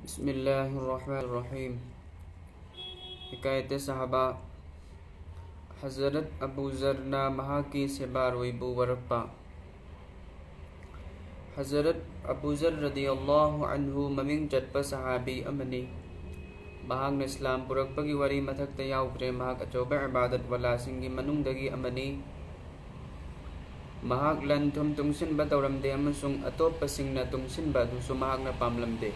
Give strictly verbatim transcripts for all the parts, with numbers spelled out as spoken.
ꯕꯤꯁꯃꯤꯜꯂꯥꯍꯤꯔ ꯔꯍꯃꯥꯅꯤꯔ Rahim. ꯍꯤꯀꯥꯌꯠ-ꯏ-ꯁꯍꯥꯕꯥ꯫ Hazrat Abu ꯖꯔꯅ ꯃꯍꯥꯛꯀꯤ ꯁꯦꯕꯥꯔꯣꯏꯕꯨ ꯋꯥꯔꯛꯄ꯫ Hazrat Abu ꯖꯔ ꯔꯗꯤꯌꯜꯂꯥꯍꯨ ꯑꯟꯍꯨ ꯃꯃꯤꯡ ꯆꯠꯄ ꯁꯍꯥꯕꯤ ꯑꯃꯅꯤ꯫ ꯃꯍꯥꯛꯅ ꯏꯁꯂꯥꯝ ꯄꯨꯔꯛꯄꯒꯤ ꯋꯥꯔꯤ ꯃꯊꯛꯇ ꯌꯥꯎꯈ꯭ꯔꯦ꯫ ꯃꯍꯥꯛ ꯑꯆꯧꯕ ꯏꯕꯥꯗꯠ ꯋꯥꯂꯥꯁꯤꯡꯒꯤ ꯃꯅꯨꯡꯗꯒꯤ ꯑꯃꯅꯤ꯫ ꯃꯍꯥꯛ ꯂꯟ ꯊꯨꯝ ꯇꯨꯡꯁꯤꯟꯕ ꯇꯧꯔꯝꯗꯦ ꯑꯃꯁꯨꯡ ꯑꯇꯣꯞꯄꯁꯤꯡꯅ ꯇꯨꯡꯁꯤꯟꯕ ꯑꯗꯨꯁꯨ ꯃꯍꯥꯛꯅ ꯄꯥꯝꯂꯝꯗꯦ꯫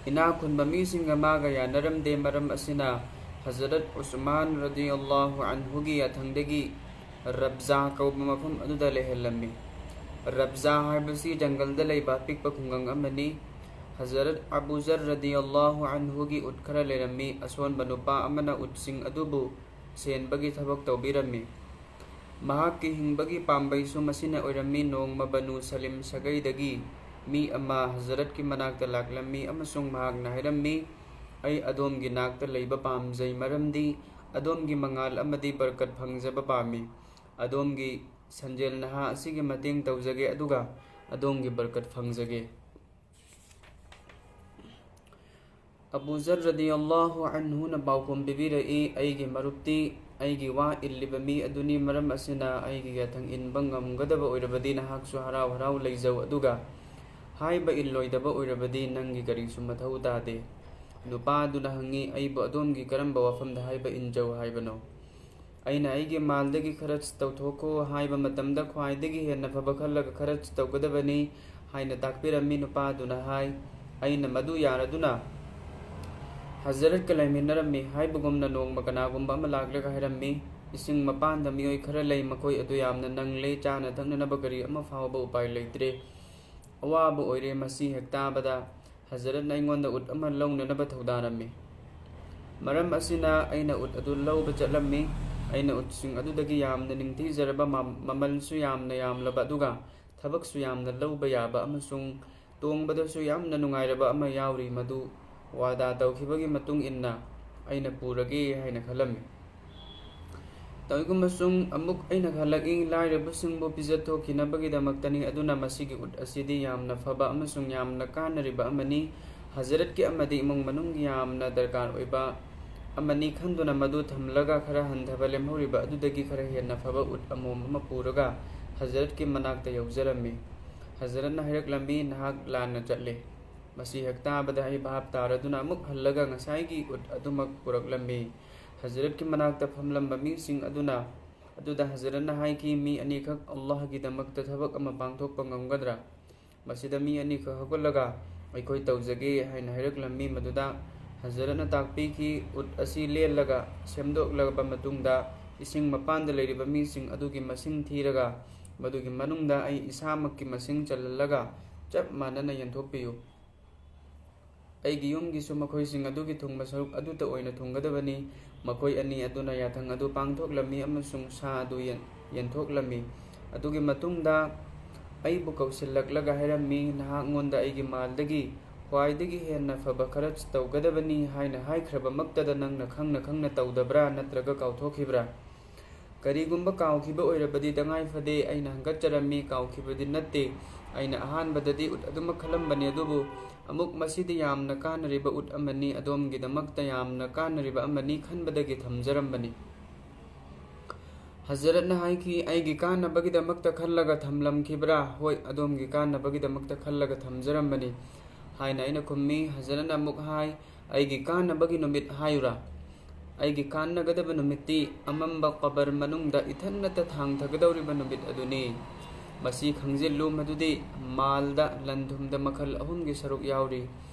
ꯏꯅꯥꯛ ꯈꯨꯟꯕ ꯃꯤꯁꯤꯡꯒ ꯃꯥꯒ ꯌꯥꯅꯔꯝꯗꯦ꯫ ꯃꯔꯝ ꯑꯁꯤꯅ ꯍꯖꯔꯠ ꯎꯁꯃꯥꯟ ꯔꯗꯤꯌꯜꯂꯥꯍꯨ ꯑꯟꯍꯨꯒꯤ ꯌꯥꯊꯪꯗꯒꯤ ꯔꯕꯖꯥ ꯀꯧꯕ ꯃꯐꯝ ꯑꯗꯨꯗ ꯂꯩꯍꯜꯂꯝꯃꯤ꯫ ꯔꯕꯖꯥ ꯍꯥꯏꯕꯁꯤ ꯖꯪꯒꯜꯗ ꯂꯩꯕ ꯑꯄꯤꯛꯄ ꯈꯨꯡꯒꯪ ꯑꯃꯅꯤ꯫ ꯍꯖꯔꯠ ꯑꯕꯨ ꯖꯔ ꯔꯗꯤꯌꯜꯂꯥꯍꯨ ꯑꯟꯍꯨꯒꯤ ꯎꯠ ꯈꯔ ꯂꯩꯔꯝꯃꯤ꯫ ꯑꯁꯣꯟꯕ ꯅꯨꯄꯥ ꯑꯃꯅ ꯎꯠꯁꯤꯡ ꯑꯗꯨꯕꯨ ꯁꯦꯟꯕꯒꯤ ꯊꯕꯛ ꯇꯧꯕꯤꯔꯝꯃꯤ꯫ ꯃꯍꯥꯛꯀꯤ ꯍꯤꯡꯕꯒꯤ ꯄꯥꯝꯕꯩꯁꯨ ꯃꯁꯤꯅ ꯑꯣꯏꯔꯝꯃꯤ꯫ ꯅꯣꯡꯃ ꯕꯅꯨ ꯁꯂꯤꯝ ꯁꯥꯒꯩꯗꯒꯤ ꯃꯤ ꯑꯃ ꯍꯖꯔꯠꯀꯤ ꯃꯅꯥꯛꯇ ꯂꯥꯛꯂꯝꯃꯤ ꯑꯃꯁꯨꯡ ꯃꯍꯥꯛꯅ ꯍꯥꯏꯔꯝꯃꯤ, "ꯑꯩ ꯑꯗꯣꯝꯒꯤ ꯅꯥꯛꯇ ꯂꯩꯕ ꯄꯥꯝꯖꯩ, ꯃꯔꯝꯗꯤ ꯑꯗꯣꯝꯒꯤ ꯃꯉꯥꯜ ꯑꯃꯗꯤ ꯕꯔꯀꯠ ꯐꯪꯖꯕ ꯄꯥꯝꯃꯤ꯫ ꯑꯗꯣꯝꯒꯤ ꯁꯟꯖꯦꯜ ꯅꯍꯥ ꯑꯁꯤꯒꯤ ꯃꯇꯦꯡ ꯇꯧꯖꯒꯦ, ꯑꯗꯨꯒ ꯑꯗꯣꯝꯒꯤ ꯕꯔꯀꯠ ꯐꯪꯖꯒꯦ"꯫ ꯑꯕꯨ ꯖꯔ ꯔꯗꯤꯌꯜꯂꯥꯍꯨ ꯑꯟꯍꯨꯅ ꯄꯥꯎꯈꯨꯝ ꯄꯤꯕꯤꯔꯛꯏ, "ꯑꯩꯒꯤ ꯃꯔꯨꯞꯇꯤ ꯑꯩꯒꯤ ꯋꯥ ꯏꯜꯂꯤꯕ ꯃꯤ ꯑꯗꯨꯅꯤ꯫ ꯃꯔꯝ ꯑꯁꯤꯅ ꯑꯩꯒꯤ ꯌꯥꯊꯪ ꯏꯟꯕ ꯉꯝꯒꯗꯕ ꯑꯣꯏꯔꯕꯗꯤ ꯅꯍꯥꯛꯁꯨ ꯍꯔꯥꯎ ꯍꯔꯥꯎ ꯂꯩꯖꯧ, ꯑꯗꯨꯒ ꯍꯥꯏꯕ ꯏꯜꯂꯣꯏꯗꯕ ꯑꯣꯏꯔꯕꯗꯤ ꯅꯪꯒꯤ ꯀꯔꯤꯁꯨ ꯃꯊꯧ ꯇꯥꯗꯦ"꯫ ꯅꯨꯄꯥ ꯑꯗꯨꯅ ꯍꯪꯉꯤ, "ꯑꯩꯕꯨ ꯑꯗꯣꯝꯒꯤ ꯀꯔꯝꯕ ꯋꯥꯐꯝꯗ ꯍꯥꯏꯕ ꯏꯟꯖꯧ ꯍꯥꯏꯕꯅꯣ?" "ꯑꯩꯅ ꯑꯩꯒꯤ ꯃꯥꯜꯗꯒꯤ ꯈꯔꯆ ꯇꯧꯊꯣꯛꯈꯣ ꯍꯥꯏꯕ ꯃꯇꯝꯗ ꯈ꯭ꯋꯥꯏꯗꯒꯤ ꯍꯦꯟꯅ ꯐꯕ ꯈꯜꯂꯒ ꯈꯔꯆ ꯇꯧꯒꯗꯕꯅꯤ" ꯍꯥꯏꯅ ꯇꯥꯛꯄꯤꯔꯝꯃꯤ꯫ ꯅꯨꯄꯥꯗꯨꯅ ꯍꯥꯏ, "ꯑꯩꯅ ꯃꯗꯨ ꯌꯥꯔꯗꯨꯅ ꯍꯖꯔꯠꯀ ꯂꯩꯃꯤꯟꯅꯔꯝꯃꯤ"꯫ ꯍꯥꯏꯕꯒꯨꯝꯅ ꯅꯣꯡꯃ ꯀꯅꯥꯒꯨꯝꯕ ꯑꯃ ꯂꯥꯛꯂꯒ ꯍꯥꯏꯔꯝꯃꯤ, "ꯏꯁꯤꯡ ꯃꯄꯥꯟꯗ ꯃꯤꯑꯣꯏ ꯈꯔ ꯂꯩ, ꯃꯈꯣꯏ ꯑꯗꯨ ꯌꯥꯝꯅ ꯅꯪꯂꯦ, ꯆꯥꯅ ꯊꯛꯅꯅꯕ ꯀꯔꯤ ꯑꯃ ꯐꯥꯎꯕ ꯎꯄꯥꯏ ꯂꯩꯇ꯭ꯔꯦ꯫ ꯑꯋꯥꯕ ꯑꯣꯏꯔꯦ"꯫ ꯃꯁꯤ ꯍꯦꯛ ꯇꯥꯕꯗ ꯍꯖꯔꯠꯅ ꯑꯩꯉꯣꯟꯗ ꯎꯠ ꯑꯃ ꯂꯧꯅꯅꯕ ꯊꯧꯗꯥꯔꯝꯃꯤ꯫ ꯃꯔꯝ ꯑꯁꯤꯅ ꯑꯩꯅ ꯎꯠ ꯑꯗꯨ ꯂꯧꯕ ꯆꯠꯂꯝꯃꯤ꯫ ꯑꯩꯅ ꯎꯠꯁꯤꯡ ꯑꯗꯨꯗꯒꯤ ꯌꯥꯝꯅ ꯅꯤꯡꯊꯤꯖꯔꯕ ꯃ-, ꯃꯃꯜꯁꯨ ꯌꯥꯝꯅ ꯌꯥꯝꯂꯕ, ꯑꯗꯨꯒ ꯊꯕꯛꯁꯨ ꯌꯥꯝꯅ ꯂꯧꯕ ꯌꯥꯕ ꯑꯃꯁꯨꯡ ꯇꯣꯡꯕꯗꯁꯨ ꯌꯥꯝꯅ ꯅꯨꯡꯉꯥꯏꯔꯕ ꯑꯃ ꯌꯥꯎꯔꯤ, ꯃꯗꯨ ꯋꯥꯗꯥ ꯇꯧꯈꯤꯕꯒꯤ ꯃꯇꯨꯡ ꯏꯟꯅ ꯑꯩꯅ ꯄꯨꯔꯒꯦ ꯍꯥꯏꯅ ꯈꯜꯂꯝꯃꯤ꯫ ꯇꯧꯏꯒꯨꯝꯕꯁꯨꯡ ꯑꯃꯨꯛ ꯑꯩꯅ ꯈꯜꯂꯛꯏ, ꯂꯥꯏꯔꯕꯁꯤꯡꯕꯨ ꯄꯤꯖꯊꯣꯛꯈꯤꯅꯕꯒꯤꯗꯃꯛꯇꯅꯤ꯫ ꯑꯗꯨꯅ ꯃꯁꯤꯒꯤ ꯎꯠ ꯑꯁꯤꯗꯤ ꯌꯥꯝꯅ ꯐꯕ ꯑꯃꯁꯨꯡ ꯌꯥꯝꯅ ꯀꯥꯟꯅꯔꯤꯕ ꯑꯃꯅꯤ꯫ ꯍꯖꯔꯠꯀꯤ ꯑꯃꯗꯤ ꯏꯃꯨꯡ ꯃꯅꯨꯡꯒꯤ ꯌꯥꯝꯅ ꯗꯔꯀꯥꯔ ꯑꯣꯏꯕ ꯑꯃꯅꯤ ꯈꯟꯗꯨꯅ ꯃꯗꯨ ꯊꯝꯂꯒ ꯈꯔ ꯍꯟꯊꯕ ꯂꯦꯝꯍꯧꯔꯤꯕ ꯑꯗꯨꯗꯒꯤ ꯈꯔ ꯍꯦꯟꯅ ꯐꯕ ꯎꯠ ꯑꯃꯣꯝ ꯑꯃ ꯄꯨꯔꯒ ꯍꯖꯔꯠꯀꯤ ꯃꯅꯥꯛꯇ ꯌꯧꯖꯔꯝꯃꯤ꯫ ꯍꯖꯔꯠꯅ ꯍꯥꯏꯔꯛꯂꯝꯃꯤ, "ꯅꯍꯥꯛ ꯂꯥꯟꯅ ꯆꯠꯂꯦ꯫" ꯃꯁꯤ ꯍꯦꯛ ꯇꯥꯕꯗ ꯑꯩ ꯚꯥꯞ ꯇꯥꯔꯗꯨꯅ ꯑꯃꯨꯛ ꯍꯜꯂꯒ ꯉꯁꯥꯏꯒꯤ ꯎꯠ ꯑꯗꯨꯃꯛ ꯄꯨꯔꯛꯂꯝꯃꯤ꯫ ꯍꯖꯔꯠꯀꯤ ꯃꯅꯥꯛꯇ ꯐꯝꯂꯝꯕ ꯃꯤꯁꯤꯡ ꯑꯗꯨꯅ, ꯑꯗꯨꯗ ꯍꯖꯔꯠꯅ ꯍꯥꯏꯈꯤ, "ꯃꯤ ꯑꯅꯤꯈꯛ ꯑꯜꯂꯥꯍꯒꯤꯗꯃꯛꯇ ꯊꯕꯛ ꯑꯃ ꯄꯥꯡꯊꯣꯛꯄ ꯉꯝꯒꯗ꯭ꯔꯥ?" ꯃꯁꯤꯗ ꯃꯤ ꯑꯅꯤꯈꯛ ꯍꯧꯒꯠꯂꯒ, "ꯑꯩꯈꯣꯏ ꯇꯧꯖꯒꯦ" ꯍꯥꯏꯅ ꯍꯥꯏꯔꯛꯂꯝꯃꯤ꯫ ꯃꯗꯨꯗ ꯍꯖꯔꯠꯅ ꯇꯥꯛꯄꯤꯈꯤ, ꯎꯠ ꯑꯁꯤ ꯂꯦꯜꯂꯒ ꯁꯦꯝꯗꯣꯛꯂꯕ ꯃꯇꯨꯡꯗ, ꯏꯁꯤꯡ ꯃꯄꯥꯟꯗ ꯂꯩꯔꯤꯕ ꯃꯤꯁꯤꯡ ꯑꯗꯨꯒꯤ ꯃꯁꯤꯡ ꯊꯤꯔꯒ, ꯃꯗꯨꯒꯤ ꯃꯅꯨꯡꯗ ꯑꯩ ꯏꯁꯥꯃꯛꯀꯤ ꯃꯁꯤꯡ ꯆꯜꯍꯜꯂꯒ ꯆꯞ ꯃꯥꯟꯅꯅ ꯌꯦꯟꯊꯣꯛꯄꯤꯌꯨ꯫ ꯑꯩꯒꯤ ꯌꯨꯝꯒꯤꯁꯨ ꯃꯈꯣꯏꯁꯤꯡ ꯑꯗꯨꯒꯤ ꯊꯨꯡꯕ ꯁꯔꯨꯛ ꯑꯗꯨꯇ ꯑꯣꯏꯅ ꯊꯨꯡꯒꯗꯕꯅꯤ꯫ ꯃꯈꯣꯏ ꯑꯅꯤ ꯑꯗꯨꯅ ꯌꯥꯊꯪ ꯑꯗꯨ ꯄꯥꯡꯊꯣꯛꯂꯝꯃꯤ ꯑꯃꯁꯨꯡ ꯁꯥ ꯑꯗꯨ ꯌꯦꯟ-, ꯌꯦꯟꯊꯣꯛꯂꯝꯃꯤ꯫ ꯑꯗꯨꯒꯤ ꯃꯇꯨꯡꯗ ꯑꯩꯕꯨ ꯀꯧꯁꯤꯜꯂꯛꯂꯒ ꯍꯥꯏꯔꯝꯃꯤ, "ꯅꯍꯥꯛꯉꯣꯟꯗ ꯑꯩꯒꯤ ꯃꯥꯜꯗꯒꯤ ꯈ꯭ꯋꯥꯏꯗꯒꯤ ꯍꯦꯟꯅ ꯐꯕ ꯈꯔ ꯇꯧꯒꯗꯕꯅꯤ ꯍꯥꯏꯅ ꯍꯥꯏꯈ꯭ꯔꯕꯃꯛꯇꯗ ꯅꯪꯅ ꯈꯪꯅ ꯈꯪꯅ ꯇꯧꯗꯕ꯭ꯔꯥ ꯅꯠꯇ꯭ꯔꯒ ꯀꯥꯎꯊꯣꯛꯈꯤꯕ꯭ꯔꯥ?" ꯀꯔꯤꯒꯨꯝꯕ ꯀꯥꯎꯈꯤꯕ ꯑꯣꯏꯔꯕꯗꯤ ꯇꯉꯥꯏ ꯐꯗꯦ, ꯑꯩꯅ ꯍꯪꯒꯠꯆꯔꯝꯃꯤ, ꯀꯥꯎꯈꯤꯕꯗꯤ ꯅꯠꯇꯦ꯫ ꯑꯩꯅ ꯑꯍꯥꯟꯕꯗꯗꯤ ꯎꯠ ꯑꯗꯨꯃꯛ ꯈꯜꯂꯝꯕꯅꯤ, ꯑꯗꯨꯕꯨ ꯑꯃꯨꯛ ꯃꯁꯤꯗꯤ ꯌꯥꯝꯅ ꯀꯥꯟꯅꯔꯤꯕ ꯎꯠ ꯑꯃꯅꯤ, ꯑꯗꯣꯝꯒꯤꯗꯃꯛꯇ ꯌꯥꯝꯅ ꯀꯥꯟꯅꯔꯤꯕ ꯑꯃꯅꯤ ꯈꯟꯕꯗꯒꯤ ꯊꯝꯖꯔꯝꯕꯅꯤ꯫ ꯍꯖꯔꯠꯅ ꯍꯥꯏꯈꯤ, "ꯑꯩꯒꯤ ꯀꯥꯟꯅꯕꯒꯤꯗꯃꯛꯇ ꯈꯜꯂꯒ ꯊꯝꯂꯝꯈꯤꯕ꯭ꯔꯥ?" "ꯍꯣꯏ, ꯑꯗꯣꯝꯒꯤ ꯀꯥꯟꯅꯕꯒꯤꯗꯃꯛꯇ ꯈꯜꯂꯒ ꯊꯝꯖꯔꯝꯕꯅꯤ" ꯍꯥꯏꯅ ꯑꯩꯅ ꯈꯨꯝꯃꯤ꯫ ꯍꯖꯔꯠꯅ ꯑꯃꯨꯛ ꯍꯥꯏ, "ꯑꯩꯒꯤ ꯀꯥꯟꯅꯕꯒꯤ ꯅꯨꯃꯤꯠ ꯍꯥꯏꯌꯨꯔꯥ?" ꯑꯩꯒꯤ ꯀꯥꯟꯅꯒꯗꯕ ꯅꯨꯃꯤꯠꯇꯤ ꯑꯃꯝꯕ ꯀꯕꯔ ꯃꯅꯨꯡꯗ ꯏꯊꯟꯅꯇ ꯊꯥꯡꯊꯒꯗꯧꯔꯤꯕ ꯅꯨꯃꯤꯠ ꯑꯗꯨꯅꯤ꯫ ꯃꯁꯤ ꯈꯪꯖꯤꯜꯂꯨ, ꯃꯗꯨꯗꯤ ꯃꯥꯜꯗ ꯂꯟ ꯊꯨꯝꯗ ꯃꯈꯜ ꯑꯍꯨꯝꯒꯤ ꯁꯔꯨꯛ ꯌꯥꯎꯔꯤ꯫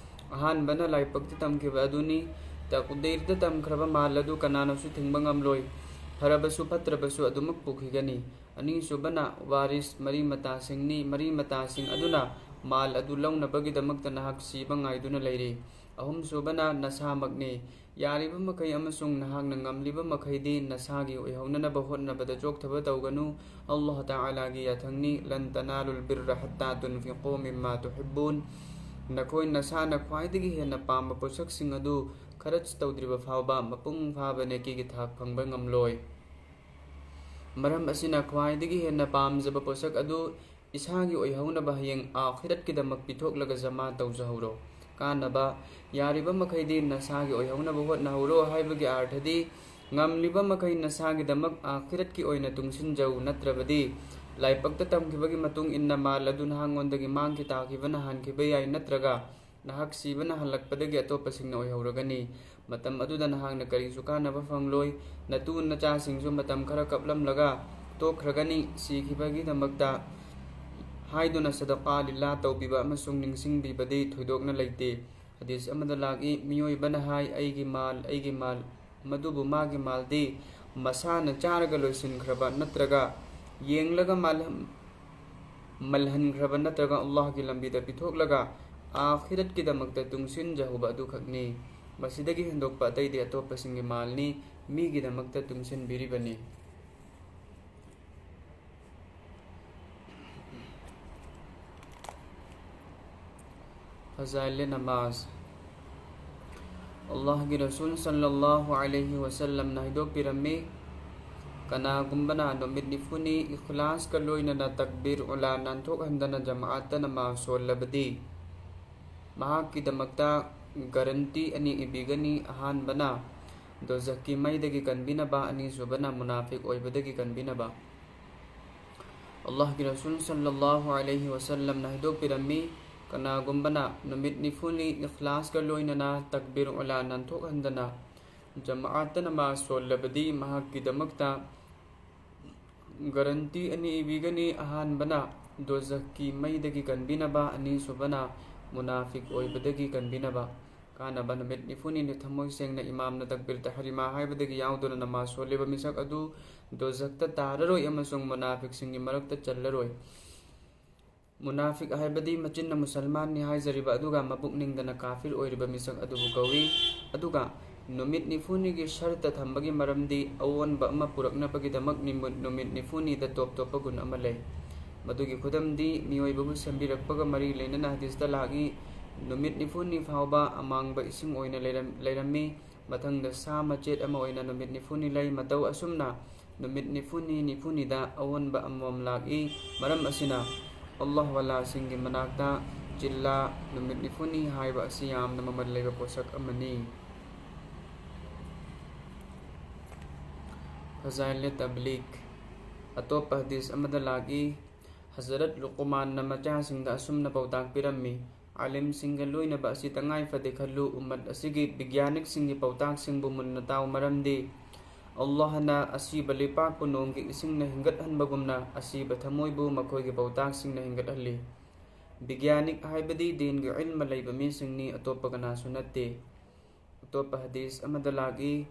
ꯑꯍꯥꯟꯕꯅ ꯂꯥꯏꯕꯛꯇ ꯇꯝꯈꯤꯕ ꯑꯗꯨꯅꯤ꯫ ꯇꯛꯗꯤꯔꯗ ꯇꯝꯈ꯭ꯔꯕ ꯃꯥꯜ ꯑꯗꯨ ꯀꯅꯥꯅꯁꯨ ꯊꯤꯡꯕ ꯉꯝꯂꯣꯏ꯫ ꯐꯔꯕꯁꯨ ꯐꯠꯇ꯭ꯔꯕꯁꯨ ꯑꯗꯨꯃꯛ ꯄꯨꯈꯤꯒꯅꯤ꯫ ꯑꯅꯤꯁꯨꯕꯅ ꯋꯥꯔꯤꯁ, ꯃꯔꯤ ꯃꯇꯥꯁꯤꯡꯅꯤ꯫ ꯃꯔꯤ ꯃꯇꯥꯁꯤꯡ ꯑꯗꯨꯅ ꯃꯥꯜ ꯑꯗꯨ ꯂꯧꯅꯕꯒꯤꯗꯃꯛꯇ ꯅꯍꯥꯛ ꯁꯤꯕ ꯉꯥꯏꯗꯨꯅ ꯂꯩꯔꯤ꯫ ꯑꯍꯨꯝꯁꯨꯕꯅ ꯅꯁꯥꯃꯛꯅꯤ꯫ ꯌꯥꯔꯤꯕ ꯃꯈꯩ ꯑꯃꯁꯨꯡ ꯅꯍꯥꯛꯅ ꯉꯝꯂꯤꯕ ꯃꯈꯩꯗꯤ ꯅꯁꯥꯒꯤ ꯑꯣꯏꯍꯧꯅꯅꯕ ꯍꯣꯠꯅꯕꯗ ꯆꯣꯛꯊꯕ ꯇꯧꯒꯅꯨ꯫ ꯑꯜꯂꯥꯍ ꯇꯥꯂꯥꯒꯤ ꯌꯥꯊꯪꯅꯤ, "ꯂꯟ ꯇꯅꯥꯂꯨꯜ ꯕꯤꯔꯔ ꯍꯠꯇꯥ ꯇꯨꯟꯐꯤꯀꯨ ꯃꯤꯝꯃꯥ ꯇꯨꯍꯤꯕꯨꯟ"꯫ ꯅꯈꯣꯏ ꯅꯁꯥꯅ ꯈ꯭ꯋꯥꯏꯗꯒꯤ ꯍꯦꯟꯅ ꯄꯥꯝꯕ ꯄꯣꯠꯁꯛꯁꯤꯡ ꯑꯗꯨ ꯈꯔꯆ ꯇꯧꯗ꯭ꯔꯤꯕ ꯐꯥꯎꯕ ꯃꯄꯨꯡ ꯐꯥꯕ ꯅꯦꯀꯤꯒꯤ ꯊꯥꯛ ꯐꯪꯕ ꯉꯝꯂꯣꯏ꯫ ꯃꯔꯝ ꯑꯁꯤꯅ ꯈ꯭ꯋꯥꯏꯗꯒꯤ ꯍꯦꯟꯅ ꯄꯥꯝꯖꯕ ꯄꯣꯠꯁꯛ ꯑꯗꯨ ꯏꯁꯥꯒꯤ ꯑꯣꯏꯍꯧꯅꯕ ꯍꯌꯦꯡ ꯑꯥꯈꯤꯔꯠꯀꯤꯗꯃꯛ ꯄꯤꯊꯣꯛꯂꯒ ꯖꯃꯥ ꯇꯧꯖꯍꯧꯔꯣ꯫ ꯀꯥꯟꯅꯕ: ꯌꯥꯔꯤꯕ ꯃꯈꯩꯗꯤ ꯅꯁꯥꯒꯤ ꯑꯣꯏꯍꯧꯅꯕ ꯍꯣꯠꯅꯍꯧꯔꯣ ꯍꯥꯏꯕꯒꯤ ꯑꯥꯔꯊꯗꯤ, ꯉꯝꯂꯤꯕ ꯃꯈꯩ ꯅꯁꯥꯒꯤꯗꯃꯛ ꯑꯥꯈꯤꯔꯠꯀꯤ ꯑꯣꯏꯅ ꯇꯨꯡꯁꯤꯟꯖꯧ, ꯅꯠꯇ꯭ꯔꯕꯗꯤ ꯂꯥꯏꯕꯛꯇ ꯇꯝꯈꯤꯕꯒꯤ ꯃꯇꯨꯡ ꯏꯟꯅ ꯃꯥꯜ ꯑꯗꯨ ꯅꯍꯥꯛꯉꯣꯟꯗꯒꯤ ꯃꯥꯡꯈꯤ ꯇꯥꯈꯤꯕꯅ ꯍꯥꯟꯈꯤꯕ ꯌꯥꯏ, ꯅꯠꯇ꯭ꯔꯒ ꯅꯍꯥꯛ ꯁꯤꯕꯅ ꯍꯜꯂꯛꯄꯗꯒꯤ ꯑꯇꯣꯞꯄꯁꯤꯡꯅ ꯑꯣꯏꯍꯧꯔꯒꯅꯤ꯫ ꯃꯇꯝ ꯑꯗꯨꯗ ꯅꯍꯥꯛꯅ ꯀꯔꯤꯁꯨ ꯀꯥꯟꯅꯕ ꯐꯪꯂꯣꯏ꯫ ꯅꯇꯨ ꯅꯆꯥꯁꯤꯡꯁꯨ ꯃꯇꯝ ꯈꯔ ꯀꯞꯂꯝꯂꯒ ꯇꯣꯛꯈ꯭ꯔꯒꯅꯤ꯫ ꯁꯤꯈꯤꯕꯒꯤꯗꯃꯛꯇ ꯍꯥꯏꯗꯨꯅ ꯁꯗꯀꯥ ꯂꯤꯂꯥ ꯇꯧꯕꯤꯕ ꯑꯃꯁꯨꯡ ꯅꯤꯡꯁꯤꯡꯕꯤꯕꯗꯤ ꯊꯣꯏꯗꯣꯛꯅ ꯂꯩꯇꯦ꯫ ꯍꯗꯤꯁ ꯑꯃꯗ ꯂꯥꯛꯏ, ꯃꯤꯑꯣꯏꯕꯅ ꯍꯥꯏ, "ꯑꯩꯒꯤ ꯃꯥꯜ, ꯑꯩꯒꯤ ꯃꯥꯜ", ꯃꯗꯨꯕꯨ ꯃꯥꯒꯤ ꯃꯥꯜꯗꯤ ꯃꯁꯥꯅ ꯆꯥꯔꯒ ꯂꯣꯏꯁꯤꯟꯈ꯭ꯔꯕ ꯅꯠꯇ꯭ꯔꯒ ꯌꯦꯡꯂꯒ ꯃꯥꯜꯍꯟ-, ꯃꯜꯍꯟꯈ꯭ꯔꯕ ꯅꯠꯇ꯭ꯔꯒ ꯑꯜꯂꯥꯍꯒꯤ ꯂꯝꯕꯤꯗ ꯄꯤꯊꯣꯛꯂꯒ ꯑꯥꯈꯤꯔꯠꯀꯤꯗꯃꯛꯇ ꯇꯨꯡꯁꯤꯟꯖꯍꯧꯕ ꯑꯗꯨꯈꯛꯅꯤ꯫ ꯃꯁꯤꯗꯒꯤ ꯍꯦꯟꯗꯣꯛꯄ ꯑꯇꯩꯗꯤ ꯑꯇꯣꯞꯄꯁꯤꯡꯒꯤ ꯃꯥꯜꯅꯤ, ꯃꯤꯒꯤꯗꯃꯛꯇ ꯇꯨꯡꯁꯤꯟꯕꯤꯔꯤꯕꯅꯤ꯫ ꯐꯖꯥꯏꯂꯦ ꯅꯃꯥꯖ꯫ ꯑꯜꯂꯥꯍꯒꯤ ꯔꯁꯨꯜ ꯁꯜꯂꯜꯂꯥꯍꯨ ꯑꯂꯩꯍꯤ ꯋꯁꯜꯂꯝꯅ ꯍꯥꯏꯗꯣꯛꯄꯤꯔꯝꯃꯤ, ꯀꯅꯥꯒꯨꯝꯕꯅ ꯅꯨꯃꯤꯠ ꯅꯤꯐꯨꯅꯤ ꯏꯈꯂꯥꯁꯀ ꯂꯣꯏꯅꯅ ꯇꯛꯕꯤꯔ ꯎꯂꯥ ꯅꯥꯟꯊꯣꯛꯍꯟꯗꯅ ꯖꯃꯥꯑꯠꯇ ꯅꯃꯥꯖ ꯁꯣꯜꯂꯕꯗꯤ, ꯃꯍꯥꯛꯀꯤꯗꯃꯛꯇ ꯒꯥꯔꯟꯇꯤ ꯑꯅꯤ ꯏꯕꯤꯒꯅꯤ꯫ ꯑꯍꯥꯟꯕꯅ ꯗꯣꯖꯈꯀꯤ ꯃꯩꯗꯒꯤ ꯀꯟꯕꯤꯅꯕ, ꯑꯅꯤꯁꯨꯕꯅ ꯃꯨꯅꯥꯐꯤꯛ ꯑꯣꯏꯕꯗꯒꯤ ꯀꯟꯕꯤꯅꯕ꯫ ꯑꯜꯂꯥꯍꯒꯤ ꯔꯁꯨꯜ ꯁꯜꯂꯜꯂꯥꯍꯨ ꯑꯂꯩꯍꯤ ꯋꯁꯜꯂꯝꯅ ꯍꯥꯏꯗꯣꯛꯄꯤꯔꯝꯃꯤ, ꯀꯅꯥꯒꯨꯝꯕꯅ ꯅꯨꯃꯤꯠ ꯅꯤꯐꯨꯅꯤ ꯏꯈꯂꯥꯁꯀ ꯂꯣꯏꯅꯅ ꯇꯛꯕꯤꯔ ꯎꯂꯥ ꯅꯥꯟꯊꯣꯛꯍꯟꯗꯅ ꯖꯃꯥꯑꯠꯇ ꯅꯃꯥꯖ ꯁꯣꯜꯂꯕꯗꯤ ꯃꯍꯥꯛꯀꯤꯗꯃꯛꯇ ꯒꯥꯔꯟꯇꯤ ꯑꯅꯤ ꯏꯕꯤꯒꯅꯤ꯫ ꯑꯍꯥꯟꯕꯅ ꯗꯣꯖꯈꯀꯤ ꯃꯩꯗꯒꯤ ꯀꯟꯕꯤꯅꯕ, ꯑꯅꯤꯁꯨꯕꯅ ꯃꯨꯅꯥꯐꯤꯛ ꯑꯣꯏꯕꯗꯒꯤ ꯀꯟꯕꯤꯅꯕ꯫ ꯀꯥꯟꯅꯕ: ꯅꯨꯃꯤꯠ ꯅꯤꯐꯨꯅꯤꯅꯤ ꯊꯃꯣꯏ ꯁꯦꯡꯅ ꯏꯃꯥꯝꯅ ꯇꯛꯕꯤꯔ ꯇꯍꯔꯤꯃꯥ ꯍꯥꯏꯕꯗꯒꯤ ꯌꯥꯎꯗꯨꯅ ꯅꯃꯥꯖ ꯁꯣꯜꯂꯤꯕ ꯃꯤꯁꯛ ꯑꯗꯨ ꯗꯣꯖꯈꯇ ꯇꯥꯔꯔꯣꯏ ꯑꯃꯁꯨꯡ ꯃꯨꯅꯥꯐꯤꯛꯁꯤꯡꯒꯤ ꯃꯔꯛꯇ ꯆꯜꯂꯔꯣꯏ꯫ ꯃꯨꯅꯥꯐꯤꯛ ꯍꯥꯏꯕꯗꯤ ꯃꯆꯤꯟꯅ ꯃꯨꯁꯜꯃꯥꯟꯅꯤ ꯍꯥꯏꯖꯔꯤꯕ ꯑꯗꯨꯒ ꯃꯄꯨꯛꯅꯤꯡꯗꯅ ꯀꯥꯐꯤꯔ ꯑꯣꯏꯔꯤꯕ ꯃꯤꯁꯛ ꯑꯗꯨꯕꯨ ꯀꯧꯏ꯫ ꯑꯗꯨꯒ ꯅꯨꯃꯤꯠ ꯅꯤꯐꯨꯅꯤꯒꯤ ꯁꯔꯇ ꯊꯝꯕꯒꯤ ꯃꯔꯝꯗꯤ ꯑꯑꯣꯟꯕ ꯑꯃ ꯄꯨꯔꯛꯅꯕꯒꯤꯗꯃꯛ ꯅꯤꯃꯨ-, ꯅꯨꯃꯤꯠ ꯅꯤꯐꯨꯅꯤꯗ ꯇꯣꯞ ꯇꯣꯞꯄ ꯒꯨꯟ ꯑꯃ ꯂꯩ꯫ ꯃꯗꯨꯒꯤ ꯈꯨꯗꯝꯗꯤ ꯃꯤꯑꯣꯏꯕꯕꯨ ꯁꯦꯝꯕꯤꯔꯛꯄꯒ ꯃꯔꯤ ꯂꯩꯅꯅ ꯍꯗꯤꯁꯇ ꯂꯥꯛꯏ, ꯅꯨꯃꯤꯠ ꯅꯤꯐꯨꯅꯤ ꯐꯥꯎꯕ ꯑꯃꯥꯡꯕ ꯏꯁꯤꯡ ꯑꯣꯏꯅ ꯂꯩꯔꯝ-, ꯂꯩꯔꯝꯃꯤ꯫ ꯃꯊꯪꯗ ꯁꯥ ꯃꯆꯦꯠ ꯑꯃ ꯑꯣꯏꯅ ꯅꯨꯃꯤꯠ ꯅꯤꯐꯨꯅꯤ ꯂꯩ꯫ ꯃꯇꯧ ꯑꯁꯨꯝꯅ ꯅꯨꯃꯤꯠ ꯅꯤꯐꯨꯅꯤ ꯅꯤꯐꯨꯅꯤꯗ ꯑꯑꯣꯟꯕ ꯑꯃꯃꯝ ꯂꯥꯛꯏ꯫ ꯃꯔꯝ ꯑꯁꯤꯅ ꯑꯜꯂꯥꯍ ꯋꯥꯂꯥꯁꯤꯡꯒꯤ ꯃꯅꯥꯛꯇ ꯖꯤꯜꯂꯥ ꯅꯨꯃꯤꯠ ꯅꯤꯐꯨꯅꯤ ꯍꯥꯏꯕ ꯑꯁꯤ ꯌꯥꯝꯅ ꯃꯃꯜ ꯂꯩꯕ ꯄꯣꯠꯁꯛ ꯑꯃꯅꯤ꯫ ꯐꯖꯥꯏꯂꯦ ꯇꯕ꯭ꯂꯤꯒ꯫ ꯑꯇꯣꯞꯄ ꯍꯗꯤꯁ ꯑꯃꯗ ꯂꯥꯛꯏ, ꯍꯖꯔꯠ ꯂꯨꯀꯃꯥꯟꯅ ꯃꯆꯥꯁꯤꯡꯗ ꯑꯁꯨꯝꯅ ꯄꯥꯎꯇꯥꯛ ꯄꯤꯔꯝꯃꯤ, ꯑꯥꯂꯤꯝꯁꯤꯡꯒ ꯂꯣꯏꯅꯕ ꯑꯁꯤ ꯇꯉꯥꯏ ꯐꯗꯦ ꯈꯜꯂꯨ, ꯎꯝꯃꯠ ꯑꯁꯤꯒꯤ ꯕꯤꯒ꯭ꯌꯥꯅꯤꯛꯁꯤꯡꯒꯤ ꯄꯥꯎꯇꯥꯛꯁꯤꯡꯕꯨ ꯃꯨꯟꯅ ꯇꯥꯎ, ꯃꯔꯝꯗꯤ ꯑꯜꯂꯥꯍꯅ ꯑꯁꯤꯕ ꯂꯩꯄꯥꯛꯄꯨ ꯅꯣꯡꯒꯤ ꯏꯁꯤꯡꯅ ꯍꯤꯡꯒꯠꯍꯟꯕꯒꯨꯝꯅ ꯑꯁꯤꯕ ꯊꯃꯣꯏꯕꯨ ꯃꯈꯣꯏꯒꯤ ꯄꯥꯎꯇꯥꯛꯁꯤꯡꯅ ꯍꯤꯡꯒꯠꯍꯜꯂꯤ꯫ ꯕꯤꯒ꯭ꯌꯥꯅꯤꯛ ꯍꯥꯏꯕꯗꯤ ꯗꯤꯟꯒꯤ ꯏꯜꯃ ꯂꯩꯕ ꯃꯤꯁꯤꯡꯅꯤ, ꯑꯇꯣꯞꯄ ꯀꯅꯥꯁꯨ ꯅꯠꯇꯦ꯫ ꯑꯇꯣꯞꯄ ꯍꯗꯤꯁ ꯑꯃꯗ ꯂꯥꯛꯏ,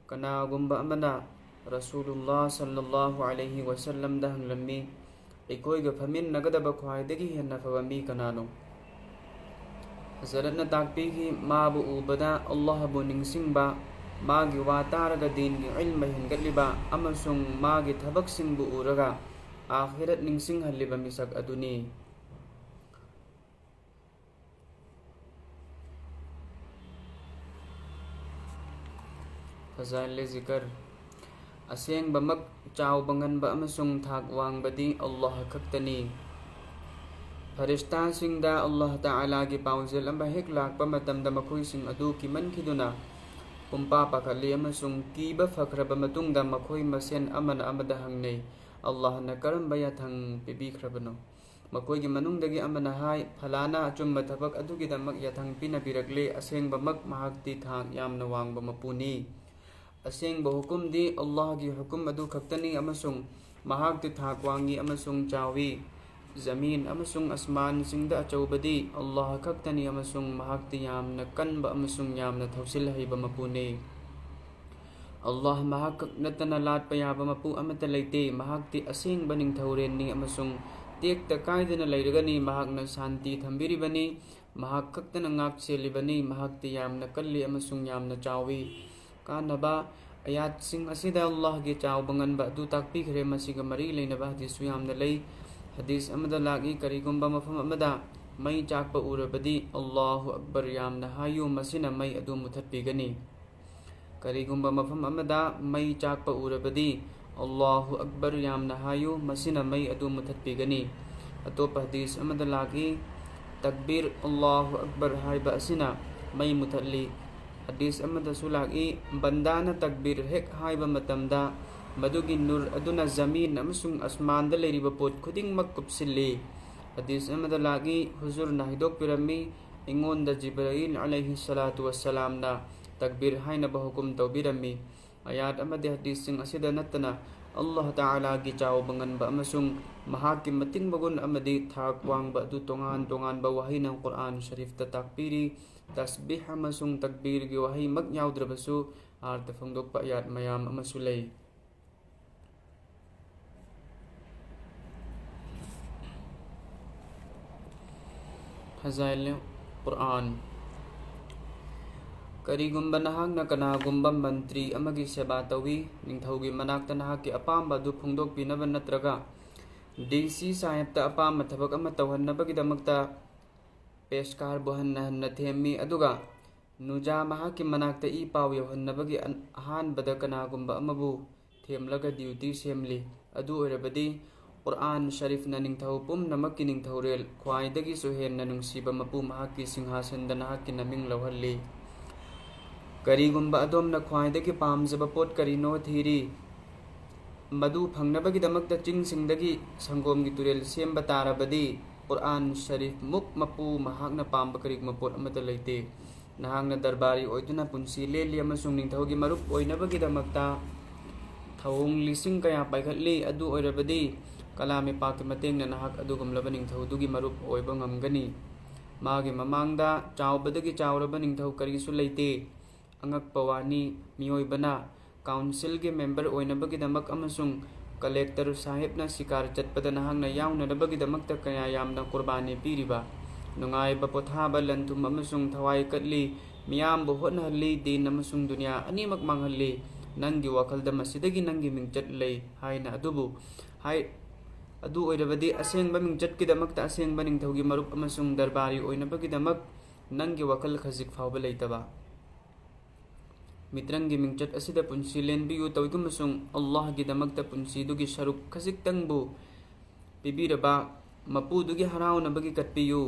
ꯀꯅꯥꯒꯨꯝꯕ ꯑꯃꯅ ꯔꯁꯨꯂꯨꯜꯂꯥꯍ ꯁꯜꯂꯜꯂꯥꯍꯨ ꯑꯂꯩꯍꯤ ꯋꯁꯜꯂꯝꯗ ꯍꯪꯂꯝꯃꯤ, ꯑꯩꯈꯣꯏꯒ ꯐꯝꯃꯤꯟꯅꯒꯗꯕ ꯈ꯭ꯋꯥꯏꯗꯒꯤ ꯍꯦꯟꯅ ꯐꯕ ꯃꯤ ꯀꯅꯥꯅꯣ? ꯍꯖꯔꯠꯅ ꯇꯥꯛꯄꯤꯈꯤ, ꯃꯥꯕꯨ ꯎꯕꯗ ꯑꯜꯂꯥꯍꯕꯨ ꯅꯤꯡꯁꯤꯡꯕ, ꯃꯥꯒꯤ ꯋꯥ ꯇꯥꯔꯒ ꯗꯤꯟꯒꯤ ꯏꯜꯃ ꯍꯦꯟꯒꯠꯂꯤꯕ ꯑꯃꯁꯨꯡ ꯃꯥꯒꯤ ꯊꯕꯛꯁꯤꯡꯕꯨ ꯎꯔꯒ ꯑꯥꯈꯤꯔꯠ ꯅꯤꯡꯁꯤꯡꯍꯜꯂꯤꯕ ꯃꯤꯁꯛ ꯑꯗꯨꯅꯤ꯫ ꯐꯖꯥꯏꯂꯦ ꯖꯤꯀꯔ꯫ ꯑꯁꯦꯡꯕꯃꯛ ꯆꯥꯎꯕ ꯉꯟꯕ ꯑꯃꯁꯨꯡ ꯊꯥꯛ ꯋꯥꯡꯕꯗꯤ ꯑꯜꯂꯥꯍ ꯈꯛꯇꯅꯤ꯫ ꯐꯔꯤꯁꯇꯥꯁꯤꯡꯗ ꯑꯜꯂꯥꯍ ꯇꯥꯂꯥꯒꯤ ꯄꯥꯎꯖꯦꯜ ꯑꯃ ꯍꯦꯛ ꯂꯥꯛꯄ ꯃꯇꯝꯗ ꯃꯈꯣꯏꯁꯤꯡ ꯑꯗꯨ ꯀꯤꯃꯟꯈꯤꯗꯨꯅ ꯄꯨꯝꯄꯥ ꯄꯥꯈꯠꯂꯤ ꯑꯃꯁꯨꯡ ꯀꯤꯕ ꯐꯈ꯭ꯔꯕ ꯃꯇꯨꯡꯗ ꯃꯈꯣꯏ ꯃꯁꯦꯟ ꯑꯃꯅ ꯑꯃꯗ ꯍꯪꯅꯩ, "ꯑꯜꯂꯥꯍꯅ ꯀꯔꯝꯕ ꯌꯥꯊꯪ ꯄꯤꯕꯤꯈ꯭ꯔꯕꯅꯣ?" ꯃꯈꯣꯏꯒꯤ ꯃꯅꯨꯡꯗꯒꯤ ꯑꯃꯅ ꯍꯥꯏ, "ꯐꯂꯥꯅ ꯑꯆꯨꯝꯕ ꯊꯕꯛ ꯑꯗꯨꯒꯤꯗꯃꯛ ꯌꯥꯊꯪ ꯄꯤꯅꯕꯤꯔꯛꯂꯦ, ꯑꯁꯦꯡꯕꯃꯛ ꯃꯍꯥꯛꯇꯤ ꯊꯥꯛ ꯌꯥꯝꯅ ꯋꯥꯡꯕ ꯃꯄꯨꯅꯤ꯫ ꯑꯁꯦꯡꯕ ꯍꯨꯀꯨꯝꯗꯤ ꯑꯜꯂꯥꯍꯒꯤ ꯍꯨꯀꯨꯝ ꯑꯗꯨ ꯈꯛꯇꯅꯤ ꯑꯃꯁꯨꯡ ꯃꯍꯥꯛꯇꯤ ꯊꯥꯛ ꯋꯥꯡꯏ ꯑꯃꯁꯨꯡ ꯆꯥꯎꯏ꯫ ꯖꯃꯤꯟ ꯑꯃꯁꯨꯡ ꯑꯁꯃꯥꯟꯁꯤꯡꯗ ꯑꯆꯧꯕꯗꯤ ꯑꯜꯂꯥꯍ ꯈꯛꯇꯅꯤ ꯑꯃꯁꯨꯡ ꯃꯍꯥꯛꯇꯤ ꯌꯥꯝꯅ ꯀꯟꯕ ꯑꯃꯁꯨꯡ ꯌꯥꯝꯅ ꯊꯧꯁꯤꯜ ꯍꯩꯕ ꯃꯄꯨꯅꯤ꯫ ꯑꯜꯂꯥꯍ ꯃꯍꯥꯛ ꯈꯛ ꯅꯠꯇꯅ ꯂꯥꯠꯄ ꯌꯥꯕ ꯃꯄꯨ ꯑꯃꯠꯇ ꯂꯩꯇꯦ꯫ ꯃꯍꯥꯛꯇꯤ ꯑꯁꯦꯡꯕ ꯅꯤꯡꯊꯧꯔꯦꯟꯅꯤ ꯑꯃꯁꯨꯡ ꯇꯦꯛꯇ ꯀꯥꯏꯗꯅ ꯂꯩꯔꯒꯅꯤ꯫ ꯃꯍꯥꯛꯅ ꯁꯥꯟꯇꯤ ꯊꯝꯕꯤꯔꯤꯕꯅꯤ꯫ ꯃꯍꯥꯛ ꯈꯛꯇꯅ ꯉꯥꯛ ꯁꯦꯜꯂꯤꯕꯅꯤ꯫ ꯃꯍꯥꯛꯇꯤ ꯌꯥꯝꯅ ꯀꯜꯂꯤ ꯑꯃꯁꯨꯡ ꯌꯥꯝꯅ ꯆꯥꯎꯏ꯫" ꯀꯥꯟꯅꯕ ꯑꯌꯥꯠꯁꯤꯡ ꯑꯁꯤꯗ ꯑꯜꯂꯥꯍꯒꯤ ꯆꯥꯎꯕ ꯉꯟꯕ ꯑꯗꯨ ꯇꯥꯛꯄꯤꯈ꯭ꯔꯦ꯫ ꯃꯁꯤꯒ ꯃꯔꯤ ꯂꯩꯅꯕ ꯍꯗꯤꯁꯁꯨ ꯌꯥꯝꯅ ꯂꯩ꯫ ꯍꯗꯤꯁ ꯑꯃꯗ ꯂꯥꯛꯏ, "ꯀꯔꯤꯒꯨꯝꯕ ꯃꯐꯝ ꯑꯃꯗ ꯃꯩ ꯆꯥꯛꯄ ꯎꯔꯕꯗꯤ, ꯑꯜꯂꯥꯍꯨ ꯑꯛꯕꯔ ꯌꯥꯝꯅ ꯍꯥꯏꯌꯨ, ꯃꯁꯤꯅ ꯃꯩ ꯑꯗꯨ ꯃꯨꯊꯠꯄꯤꯒꯅꯤ꯫ ꯀꯔꯤꯒꯨꯝꯕ ꯃꯐꯝ ꯑꯃꯗ ꯃꯩ ꯆꯥꯛꯄ ꯎꯔꯕꯗꯤ, "ꯑꯜꯂꯥꯍꯨ ꯑꯛꯕꯔ" ꯌꯥꯝꯅ ꯍꯥꯏꯌꯨ, ꯃꯁꯤꯅ ꯃꯩ ꯑꯗꯨ ꯃꯨꯊꯠꯄꯤꯒꯅꯤ꯫ ꯑꯇꯣꯞꯄ ꯍꯗꯤꯁ ꯑꯃꯗ ꯂꯥꯛꯏ, "ꯇꯛꯕꯤꯔ ꯑꯜꯂꯥꯍꯨ ꯑꯛꯕꯔ" ꯍꯥꯏꯕ ꯑꯁꯤꯅ ꯃꯩ ꯃꯨꯊꯠꯂꯤ꯫ ꯍꯗꯤꯁ ꯑꯃꯗꯁꯨ ꯂꯥꯛꯏ, "ꯕꯟꯗꯥꯅ ꯇꯛꯕꯤꯔ ꯍꯦꯛ ꯍꯥꯏꯕ ꯃꯇꯝꯗ, ꯃꯗꯨꯒꯤ ꯅꯨꯔ ꯑꯗꯨꯅ ꯖꯃꯤꯟ ꯑꯃꯁꯨꯡ ꯑꯁꯃꯥꯟꯗ ꯂꯩꯔꯤꯕ ꯄꯣꯠ ꯈꯨꯗꯤꯡꯃꯛ ꯀꯨꯞꯁꯤꯜꯂꯤ"꯫ ꯍꯗꯤꯁ ꯑꯃꯗ ꯂꯥꯛꯏ, ꯍꯨꯖꯨꯔꯅ ꯍꯥꯏꯗꯣꯛꯄꯤꯔꯝꯃꯤ, "ꯑꯩꯉꯣꯟꯗ ꯖꯤꯕ꯭ꯔꯥꯏꯜ ꯑꯂꯩꯍꯤ ꯁꯂꯥꯇꯨ ꯋꯁꯁꯂꯥꯝꯅ ꯇꯛꯕꯤꯔ ꯍꯥꯏꯅꯕ ꯍꯨꯀꯨꯝ ꯇꯧꯕꯤꯔꯝꯃꯤ"꯫ ꯑꯥꯌꯥꯠ ꯑꯃꯗꯤ ꯍꯗꯤꯁꯁꯤꯡ ꯑꯁꯤꯗ ꯅꯠꯇꯅ, ꯑꯜꯂꯥꯍ ꯇꯥꯂꯥꯒꯤ ꯆꯥꯎꯕ ꯉꯟꯕ ꯑꯃꯁꯨꯡ ꯃꯍꯥꯛꯀꯤ ꯃꯇꯤꯛ ꯃꯒꯨꯟ ꯑꯃꯗꯤ ꯊꯥꯛ ꯋꯥꯡꯕ ꯑꯗꯨ ꯇꯣꯉꯥꯟ ꯇꯣꯉꯥꯟꯕ ꯋꯥꯍꯩꯅ ꯀꯨꯔꯑꯥꯟ ꯁꯔꯤꯐꯇ ꯇꯥꯛꯄꯤꯔꯤ꯫ ꯇꯁꯕꯤꯍ ꯑꯃꯁꯨꯡ ꯇꯛꯕꯤꯔꯒꯤ ꯋꯥꯍꯩꯃꯛ ꯌꯥꯎꯗ꯭ꯔꯕꯁꯨ, ꯑꯥꯔꯊ ꯐꯣꯡꯗꯣꯛꯄ ꯑꯥꯌꯥꯠ ꯃꯌꯥꯝ ꯑꯃꯁꯨ ꯂꯩ꯫ ꯐꯖꯥꯏꯜ ꯀꯨꯔꯑꯥꯟ꯫ ꯀꯔꯤꯒꯨꯝꯕ ꯅꯍꯥꯛꯅ ꯀꯅꯥꯒꯨꯝꯕ ꯃꯟꯇ꯭ꯔꯤ ꯑꯃꯒꯤ ꯁꯦꯕꯥ ꯇꯧꯏ, ꯅꯤꯡꯊꯧꯒꯤ ꯃꯅꯥꯛꯇ ꯅꯍꯥꯛꯀꯤ ꯑꯄꯥꯝꯕ ꯑꯗꯨ ꯐꯣꯡꯗꯣꯛꯄꯤꯅꯕ ꯅꯠꯇ꯭ꯔꯒ ꯗꯤ ꯁꯤ ꯁꯥꯍꯦꯕꯇ ꯑꯄꯥꯝꯕ ꯊꯕꯛ ꯑꯃ ꯇꯧꯍꯟꯅꯕꯒꯤꯗꯃꯛꯇ ꯄꯦꯁꯀꯥꯔꯕꯨ ꯍꯟꯅ ꯍꯟꯅ ꯊꯦꯝꯃꯤ, ꯑꯗꯨꯒ ꯅꯨꯖꯥ ꯃꯍꯥꯛꯀꯤ ꯃꯅꯥꯛꯇ ꯏ ꯄꯥꯎ ꯌꯧꯍꯟꯅꯕꯒꯤ ꯑꯟ-, ꯑꯍꯥꯟꯕꯗ ꯀꯅꯥꯒꯨꯝꯕ ꯑꯃꯕꯨ ꯊꯦꯝꯂꯒ ꯗ꯭ꯌꯨꯇꯤ ꯁꯦꯝꯂꯤ꯫ ꯑꯗꯨ ꯑꯣꯏꯔꯕꯗꯤ, ꯀꯨꯔꯑꯥꯟ ꯁꯔꯤꯐꯅ ꯅꯤꯡꯊꯧ ꯄꯨꯝꯅꯃꯛꯀꯤ ꯅꯤꯡꯊꯧꯔꯦꯜ, ꯈ꯭ꯋꯥꯏꯗꯒꯤꯁꯨ ꯍꯦꯟꯅ ꯅꯨꯡꯁꯤꯕ ꯃꯄꯨ ꯃꯍꯥꯛꯀꯤ ꯁꯤꯡꯍꯥꯁꯟꯗ ꯅꯍꯥꯛꯀꯤ ꯅꯃꯤꯡ ꯂꯧꯍꯜꯂꯤ꯫ ꯀꯔꯤꯒꯨꯝꯕ ꯑꯗꯣꯝꯅ ꯈ꯭ꯋꯥꯏꯗꯒꯤ ꯄꯥꯝꯖꯕ ꯄꯣꯠ ꯀꯔꯤꯅꯣ ꯊꯤꯔꯤ, ꯃꯗꯨ ꯐꯪꯅꯕꯒꯤꯗꯃꯛꯇ ꯆꯤꯡꯁꯤꯡꯗꯒꯤ ꯁꯪꯒꯣꯝꯒꯤ ꯇꯨꯔꯦꯜ ꯁꯦꯝꯕ ꯇꯥꯔꯕꯗꯤ, ꯀꯨꯔꯑꯥꯟ ꯁꯔꯤꯐ ꯃꯨꯛ ꯃꯄꯨ ꯃꯍꯥꯛꯅ ꯄꯥꯝꯕ ꯀꯔꯤꯒꯨꯝꯕ ꯄꯣꯠ ꯑꯃꯠꯇ ꯂꯩꯇꯦ꯫ ꯅꯍꯥꯛꯅ ꯗꯔꯕꯥꯔꯤ ꯑꯣꯏꯗꯨꯅ ꯄꯨꯟꯁꯤ ꯂꯦꯜꯂꯤ ꯑꯃꯁꯨꯡ ꯅꯤꯡꯊꯧꯒꯤ ꯃꯔꯨꯞ ꯑꯣꯏꯅꯕꯒꯤꯗꯃꯛꯇ ꯊꯧꯑꯣꯡ ꯂꯤꯁꯤꯡ ꯀꯌꯥ ꯄꯥꯏꯈꯠꯂꯤ꯫ ꯑꯗꯨ ꯑꯣꯏꯔꯕꯗꯤ, ꯀꯂꯥꯃꯤꯄꯥꯛꯀꯤ ꯃꯇꯦꯡꯅ ꯅꯍꯥꯛ ꯑꯗꯨꯒꯨꯝꯂꯕ ꯅꯤꯡꯊꯧꯗꯨꯒꯤ ꯃꯔꯨꯞ ꯑꯣꯏꯕ ꯉꯝꯒꯅꯤ꯫ ꯃꯥꯒꯤ ꯃꯃꯥꯡꯗ ꯆꯥꯎꯕꯗꯒꯤ ꯆꯥꯎꯔꯕ ꯅꯤꯡꯊꯧ ꯀꯔꯤꯁꯨ ꯂꯩꯇꯦ꯫ ꯑꯉꯛꯄ ꯋꯥꯅꯤ, ꯃꯤꯑꯣꯏꯕꯅ ꯀꯥꯎꯟꯁꯤꯜꯒꯤ ꯃꯦꯝꯕꯔ ꯑꯣꯏꯅꯕꯒꯤꯗꯃꯛ ꯑꯃꯁꯨꯡ ꯀꯂꯦꯛꯇꯔ ꯁꯥꯍꯦꯕꯅ ꯁꯤꯀꯥꯔ ꯆꯠꯄꯗ ꯅꯍꯥꯛꯅ ꯌꯥꯎꯅꯅꯕꯒꯤꯗꯃꯛꯇ ꯀꯌꯥ ꯌꯥꯝꯅ ꯀꯨꯔꯕꯥꯅꯤ ꯄꯤꯔꯤꯕ꯫ ꯅꯨꯡꯉꯥꯏꯕ, ꯄꯣꯊꯥꯕ, ꯂꯟ-ꯊꯨꯝ ꯑꯃꯁꯨꯡ ꯊꯋꯥꯏ ꯀꯠꯂꯤ, ꯃꯤꯌꯥꯝꯕꯨ ꯍꯣꯠꯅꯍꯜꯂꯤ, ꯗꯤꯟ ꯑꯃꯁꯨꯡ ꯗꯨꯅꯤꯌꯥ ꯑꯅꯤꯃꯛ ꯃꯥꯡꯍꯜꯂꯤ꯫ ꯅꯪꯒꯤ ꯋꯥꯈꯜꯗ ꯃꯁꯤꯗꯒꯤ ꯅꯪꯒꯤ ꯃꯤꯡꯆꯠ ꯂꯩ ꯍꯥꯏꯅ ꯑꯗꯨꯕꯨ ꯍꯥꯏ-, ꯑꯗꯨ ꯑꯣꯏꯔꯕꯗꯤ ꯑꯁꯦꯡꯕ ꯃꯤꯡꯆꯠꯀꯤꯗꯃꯛꯇ ꯑꯁꯦꯡꯕ ꯅꯤꯡꯊꯧꯒꯤ ꯃꯔꯨꯞ ꯑꯃꯁꯨꯡ ꯗꯔꯕꯥꯔꯤ ꯑꯣꯏꯅꯕꯒꯤꯗꯃꯛ ꯅꯪꯒꯤ ꯋꯥꯈꯜ ꯈꯖꯤꯛ ꯐꯥꯎꯕ ꯂꯩꯇꯕ꯫ ꯃꯤꯇ꯭ꯔꯪꯒꯤ ꯃꯤꯡꯆꯠ ꯑꯁꯤꯗ ꯄꯨꯟꯁꯤ ꯂꯦꯟꯕꯤꯌꯨ ꯇꯧꯏꯒꯨꯝꯕꯁꯨꯡ ꯑꯜꯂꯥꯍꯒꯤꯗꯃꯛꯇ ꯄꯨꯟꯁꯤꯗꯨꯒꯤ ꯁꯔꯨꯛ ꯈꯖꯤꯛꯇꯪꯕꯨ ꯄꯤꯕꯤꯔꯕ ꯃꯄꯨꯗꯨꯒꯤ ꯍꯔꯥꯎꯅꯕꯒꯤ ꯀꯠꯄꯤꯌꯨ꯫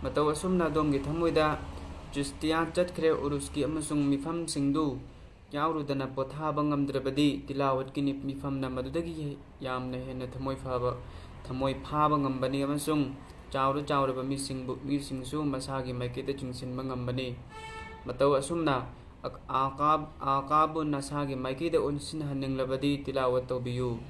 ꯃꯇꯧ ꯑꯁꯨꯝꯅ ꯑꯗꯣꯝꯒꯤ ꯊꯃꯣꯏꯗ ꯆꯤꯁꯇꯤꯌꯥ ꯆꯠꯈ꯭ꯔꯦ ꯎꯔꯨꯁꯀꯤ ꯑꯃꯁꯨꯡ ꯃꯤꯐꯝꯁꯤꯡꯗꯨ ꯌꯥꯎꯔꯨꯗꯅ ꯄꯣꯊꯥꯕ ꯉꯝꯗ꯭ꯔꯕꯗꯤ ꯇꯤꯂꯥꯋꯠꯀꯤ ꯅꯤ-, ꯃꯤꯐꯝꯅ ꯃꯗꯨꯗꯒꯤ ꯍꯦ-, ꯌꯥꯝꯅ ꯍꯦꯟꯅ ꯊꯃꯣꯏ ꯐꯕ, ꯊꯃꯣꯏ ꯐꯥꯕ ꯉꯝꯕꯅꯤ ꯑꯃꯁꯨꯡ ꯆꯥꯎꯔ ꯆꯥꯎꯔꯕ ꯃꯤꯁꯤꯡꯕꯨ, ꯃꯤꯁꯤꯡꯁꯨ ꯃꯁꯥꯒꯤ ꯃꯥꯏꯀꯩꯗ ꯆꯤꯡꯁꯤꯟꯕ ꯉꯝꯕꯅꯤ꯫ ꯃꯇꯧ ꯑꯁꯨꯝꯅ ꯑꯛ-, ꯑꯥꯀꯥꯕ, ꯑꯥꯀꯥꯕꯨ ꯅꯁꯥꯒꯤ ꯃꯥꯏꯀꯩꯗ ꯑꯣꯟꯁꯤꯟꯍꯟꯅꯤꯡꯂꯕꯗꯤ ꯇꯤꯂꯥꯋꯠ ꯇꯧꯕꯤꯌꯨ꯫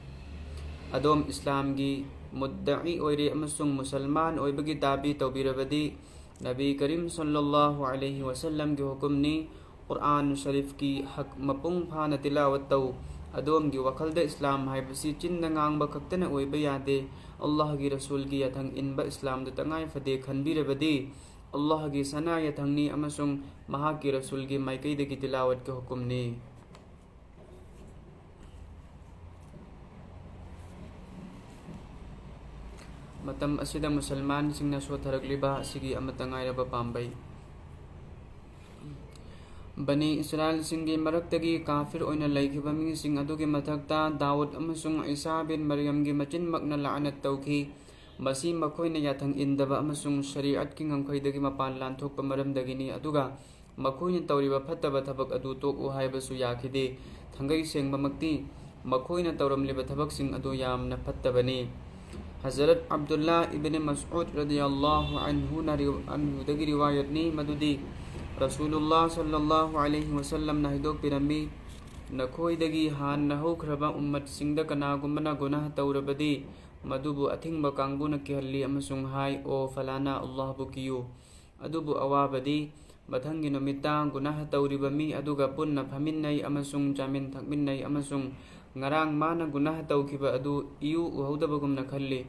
ꯑꯗꯣꯝ ꯏꯁꯂꯥꯝꯒꯤ ꯃꯨꯗꯗꯏ ꯑꯣꯏꯔꯦ ꯑꯃꯁꯨꯡ ꯃꯨꯁꯜꯃꯥꯟ ꯑꯣꯏꯕꯒꯤ ꯗꯥꯕꯤ ꯇꯧꯕꯤꯔꯕꯗꯤ ꯅꯕꯤ ꯀꯔꯤꯝ ꯁꯜꯂꯜꯂꯥꯍꯨ ꯑꯂꯩꯍꯤ ꯋꯁꯜꯂꯝꯒꯤ ꯍꯨꯀꯨꯝꯅꯤ꯫ ꯀꯨꯔꯑꯥꯟ ꯁꯔꯤꯐꯀꯤ ꯍꯛ ꯃꯄꯨꯡ ꯐꯥꯅ ꯇꯤꯂꯥꯋꯠ ꯇꯧ꯫ ꯑꯗꯣꯝꯒꯤ ꯋꯥꯈꯜꯗ ꯏꯁꯂꯥꯝ ꯍꯥꯏꯕꯁꯤ ꯆꯤꯟꯗ ꯉꯥꯡꯕ ꯈꯛꯇꯅ ꯑꯣꯏꯕ ꯌꯥꯗꯦ꯫ ꯑꯜꯂꯥꯍꯒꯤ ꯔꯁꯨꯜꯒꯤ ꯌꯥꯊꯪ ꯏꯟꯕ ꯏꯁꯂꯥꯝꯗ ꯇꯉꯥꯏ ꯐꯗꯦ ꯈꯟꯕꯤꯔꯕꯗꯤ ꯑꯜꯂꯥꯍꯒꯤ ꯁꯅꯥ ꯌꯥꯊꯪꯅꯤ ꯑꯃꯁꯨꯡ ꯃꯍꯥꯛꯀꯤ ꯔꯁꯨꯜꯒꯤ ꯃꯥꯏꯀꯩꯗꯒꯤ ꯇꯤꯂꯥꯋꯠꯀꯤ ꯍꯨꯀꯨꯝꯅꯤ꯫ ꯃꯇꯝ ꯑꯁꯤꯗ ꯃꯨꯁꯜꯃꯥꯟꯁꯤꯡꯅ ꯁꯣꯠꯊꯔꯛꯂꯤꯕ ꯑꯁꯤꯒꯤ ꯑꯃꯠꯇ ꯉꯥꯏꯔꯕ ꯄꯥꯝꯕꯩ꯫ ꯕꯅꯤ ꯏꯁꯔꯥꯏꯜꯁꯤꯡꯒꯤ ꯃꯔꯛꯇꯒꯤ ꯀꯥꯐꯤꯔ ꯑꯣꯏꯅ ꯂꯩꯈꯤꯕ ꯃꯤꯁꯤꯡ ꯑꯗꯨꯒꯤ ꯃꯊꯛꯇ ꯗꯥꯎꯗ ꯑꯃꯁꯨꯡ ꯏꯁꯥ ꯕꯤꯟ ꯃꯔꯤꯌꯝꯒꯤ ꯃꯆꯤꯟꯃꯛꯅ ꯂꯥꯅꯠ ꯇꯧꯈꯤ꯫ ꯃꯁꯤ ꯃꯈꯣꯏꯅ ꯌꯥꯊꯪ ꯏꯟꯗꯕ ꯑꯃꯁꯨꯡ ꯁꯔꯤꯑꯠꯀꯤ ꯉꯝꯈꯩꯗꯒꯤ ꯃꯄꯥꯟ ꯂꯥꯟꯊꯣꯛꯄ ꯃꯔꯝꯗꯒꯤꯅꯤ, ꯑꯗꯨꯒ ꯃꯈꯣꯏꯅ ꯇꯧꯔꯤꯕ ꯐꯠꯇꯕ ꯊꯕꯛ ꯑꯗꯨ ꯇꯣꯛꯎ ꯍꯥꯏꯕꯁꯨ ꯌꯥꯈꯤꯗꯦ꯫ ꯊꯥꯡꯒꯩ ꯁꯦꯡꯕꯃꯛꯇꯤ ꯃꯈꯣꯏꯅ ꯇꯧꯔꯝꯂꯤꯕ ꯊꯕꯛꯁꯤꯡ ꯑꯗꯨ ꯌꯥꯝꯅ ꯐꯠꯇꯕꯅꯤ꯫ ꯍꯖꯔꯠ ꯑꯕꯗꯨꯜꯂꯥ ꯏꯕꯅꯤ ꯃꯁꯎꯗ ꯔꯗꯤꯌꯜꯂꯥꯍꯨ ꯑꯟꯍꯨꯅ ꯔꯤ-, ꯑꯟꯍꯨꯗꯒꯤ ꯔꯤꯋꯥꯌꯠꯅꯤ, ꯃꯗꯨꯗꯤ ꯔꯁꯨꯂꯨꯜꯂꯥ ꯁꯜꯂꯜꯂꯥꯍꯨ ꯑꯂꯩꯍꯤ ꯋꯁꯜꯂꯝꯅ ꯍꯥꯏꯗꯣꯛꯄꯤꯔꯝꯃꯤ, "ꯅꯈꯣꯏꯗꯒꯤ ꯍꯥꯟꯅ ꯍꯧꯈ꯭ꯔꯕ ꯎꯝꯃꯠꯁꯤꯡꯗ ꯀꯅꯥꯒꯨꯝꯕꯅ ꯒꯨꯅꯥꯍ ꯇꯧꯔꯕꯗꯤ ꯃꯗꯨꯕꯨ ꯑꯊꯤꯡꯕ ꯀꯥꯡꯕꯨꯅ ꯀꯤꯍꯜꯂꯤ ꯑꯃꯁꯨꯡ ꯍꯥꯏ, 'ꯑꯣ ꯐꯂꯥꯅꯥ, ꯑꯜꯂꯥꯍꯕꯨ ꯀꯤꯌꯨ꯫ ꯑꯗꯨꯕꯨ ꯑꯋꯥꯕꯗꯤ ꯃꯊꯪꯒꯤ ꯅꯨꯃꯤꯠꯇ ꯒꯨꯅꯥꯍ ꯇꯧꯔꯤꯕ ꯃꯤ ꯑꯗꯨꯒ ꯄꯨꯟꯅ ꯐꯝꯃꯤꯟꯅꯩ ꯑꯃꯁꯨꯡ ꯆꯥꯃꯤꯟ ꯊꯛꯃꯤꯟꯅꯩ ꯑꯃꯁꯨꯡ ꯉꯔꯥꯡ ꯃꯥꯅ ꯒꯨꯅꯥꯍ ꯇꯧꯈꯤꯕ ꯑꯗꯨ ꯏꯎ ꯎꯍꯧꯗꯕꯒꯨꯝꯅ ꯈꯜꯂꯤ꯫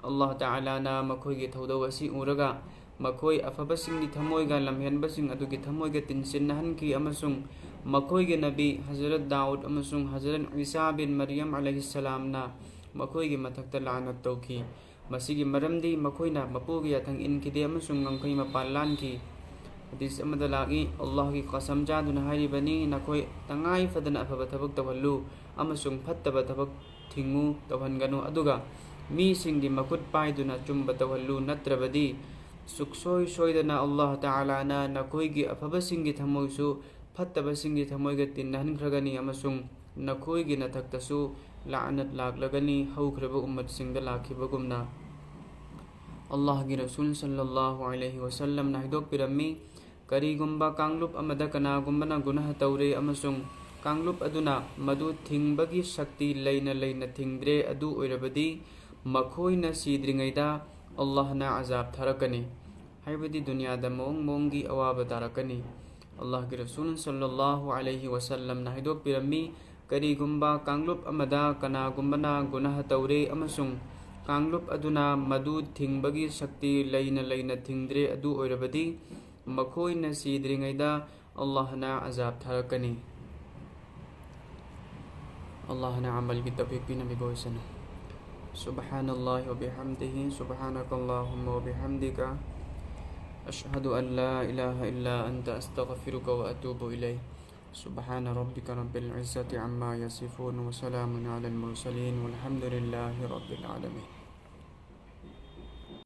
ꯑꯜꯂꯥꯍ ꯇꯥꯂꯥꯅ ꯃꯈꯣꯏꯒꯤ ꯊꯧꯗꯧ ꯑꯁꯤ ꯎꯔꯒ ꯃꯈꯣꯏ ꯑꯐꯕꯁꯤꯡꯒꯤ ꯊꯃꯣꯏꯒ ꯂꯝꯍꯦꯟꯕꯁꯤꯡ ꯑꯗꯨꯒꯤ ꯊꯃꯣꯏꯒ ꯇꯤꯟꯁꯤꯟꯅꯍꯟꯈꯤ ꯑꯃꯁꯨꯡ ꯃꯈꯣꯏꯒꯤ ꯅꯕꯤ ꯍꯖꯔꯠ ꯗꯥꯎꯗ ꯑꯃꯁꯨꯡ ꯍꯖꯔꯠ ꯏꯁꯥ ꯕꯤꯟ ꯃꯔꯤꯌꯝ ꯑꯂꯩꯍꯤꯁꯁꯂꯥꯝꯅ ꯃꯈꯣꯏꯒꯤ ꯃꯊꯛꯇ ꯂꯥꯅꯠ ꯇꯧꯈꯤ꯫ ꯃꯁꯤꯒꯤ ꯃꯔꯝꯗꯤ ꯃꯈꯣꯏꯅ ꯃꯄꯨꯒꯤ ꯌꯥꯊꯪ ꯏꯟꯈꯤꯗꯦ ꯑꯃꯁꯨꯡ ꯉꯝꯈꯩ ꯃꯄꯥꯟ ꯂꯥꯟꯈꯤ꯫ ꯍꯗꯤꯁ ꯑꯃꯗ ꯂꯥꯛꯏ, ꯑꯜꯂꯥꯍꯒꯤ ꯀꯁꯝ ꯆꯥꯗꯨꯅ ꯍꯥꯏꯔꯤꯕꯅꯤ, ꯅꯈꯣꯏ ꯇꯉꯥꯏ ꯐꯗꯅ ꯑꯐꯕ ꯊꯕꯛ ꯇꯧꯍꯜꯂꯨ ꯑꯃꯁꯨꯡ ꯐꯠꯇꯕ ꯊꯕꯛ ꯊꯤꯡꯉꯨ, ꯇꯧꯍꯟꯒꯅꯨ꯫ ꯑꯗꯨꯒ ꯃꯤꯁꯤꯡꯒꯤ ꯃꯈꯨꯠ ꯄꯥꯏꯗꯨꯅ ꯑꯆꯨꯝꯕ ꯇꯧꯍꯜꯂꯨ, ꯅꯠꯇ꯭ꯔꯕꯗꯤ ꯁꯨꯛꯁꯣꯏ ꯁꯣꯏꯗꯅ ꯑꯜꯂꯥꯍ ꯇꯥꯂꯥꯅ ꯅꯈꯣꯏꯒꯤ ꯑꯐꯕꯁꯤꯡꯒꯤ ꯊꯃꯣꯏꯁꯨ ꯐꯠꯇꯕꯁꯤꯡꯒꯤ ꯊꯃꯣꯏꯒ ꯇꯤꯟꯅꯍꯟꯈ꯭ꯔꯒꯅꯤ ꯑꯃꯁꯨꯡ ꯅꯈꯣꯏꯒꯤ ꯅꯊꯛꯇꯁꯨ ꯂꯥꯅꯠ ꯂꯥꯛꯂꯒꯅꯤ, ꯍꯧꯈ꯭ꯔꯕ ꯎꯝꯃꯠꯁꯤꯡꯗ ꯂꯥꯛꯈꯤꯕꯒꯨꯝꯅ꯫ ꯑꯜꯂꯥꯍꯒꯤ ꯔꯁꯨꯜ ꯁꯜꯂꯜꯂꯥꯍꯨ ꯑꯂꯩꯍꯤ ꯋꯁꯜꯂꯝꯅ ꯍꯥꯏꯗꯣꯛꯄꯤꯔꯝꯃꯤ, ꯀꯔꯤꯒꯨꯝꯕ ꯀꯥꯡꯂꯨꯞ ꯑꯃꯗ ꯀꯅꯥꯒꯨꯝꯕꯅ ꯒꯨꯅꯥꯍ ꯇꯧꯔꯦ ꯑꯃꯁꯨꯡ ꯀꯥꯡꯂꯨꯞ ꯑꯗꯨꯅ ꯃꯗꯨ ꯊꯤꯡꯕꯒꯤ ꯁꯛꯇꯤ ꯂꯩꯅ ꯂꯩꯅ ꯊꯤꯡꯗ꯭ꯔꯦ, ꯑꯗꯨ ꯑꯣꯏꯔꯕꯗꯤ ꯃꯈꯣꯏꯅ ꯁꯤꯗ꯭ꯔꯤꯉꯩꯗ ꯑꯜꯂꯥꯍꯅ ꯑꯖꯥꯕ ꯊꯥꯔꯛꯀꯅꯤ, ꯍꯥꯏꯕꯗꯤ ꯗꯨꯅꯤꯌꯥꯗ ꯃꯑꯣꯡ ꯃꯑꯣꯡꯒꯤ ꯑꯋꯥꯕ ꯇꯥꯔꯛꯀꯅꯤ꯫ ꯑꯜꯂꯥꯍꯒꯤ ꯔꯁꯨꯜ ꯁꯜꯂꯜꯂꯥꯍꯨ ꯑꯂꯩꯍꯤ ꯋꯁꯜꯂꯝꯅ ꯍꯥꯏꯗꯣꯛꯄꯤꯔꯝꯃꯤ, ꯀꯔꯤꯒꯨꯝꯕ ꯀꯥꯡꯂꯨꯞ ꯑꯃꯗ ꯀꯅꯥꯒꯨꯝꯕꯅ ꯒꯨꯅꯥꯍ ꯇꯧꯔꯦ ꯑꯃꯁꯨꯡ ꯀꯥꯡꯂꯨꯞ ꯑꯗꯨꯅ ꯃꯗꯨ ꯊꯤꯡꯕꯒꯤ ꯁꯛꯇꯤ ꯂꯩꯅ ꯂꯩꯅ ꯊꯤꯡꯗ꯭ꯔꯦ, ꯑꯗꯨ ꯑꯣꯏꯔꯕꯗꯤ ꯃꯈꯣꯏꯅ ꯁꯤꯗ꯭ꯔꯤꯉꯩꯗ ꯑꯜꯂꯥꯍꯅ ꯑꯖꯥꯕ ꯊꯥꯔꯛꯀꯅꯤ꯫ ꯑꯜꯂꯥꯍꯅ ꯑꯃꯜꯒꯤ ꯇꯧꯐꯤꯛ ꯄꯤꯅꯕꯤꯕ ꯑꯣꯏꯁꯅꯨ꯫ سبحان الله وبحمده، سبحانك اللهم وبحمدك، أشهد أن لا إله إلا أنت، أستغفرك وأتوب إليك. سبحان ربك رب العزة عما يصفون، وسلام على المرسلين، والحمد لله رب العالمين.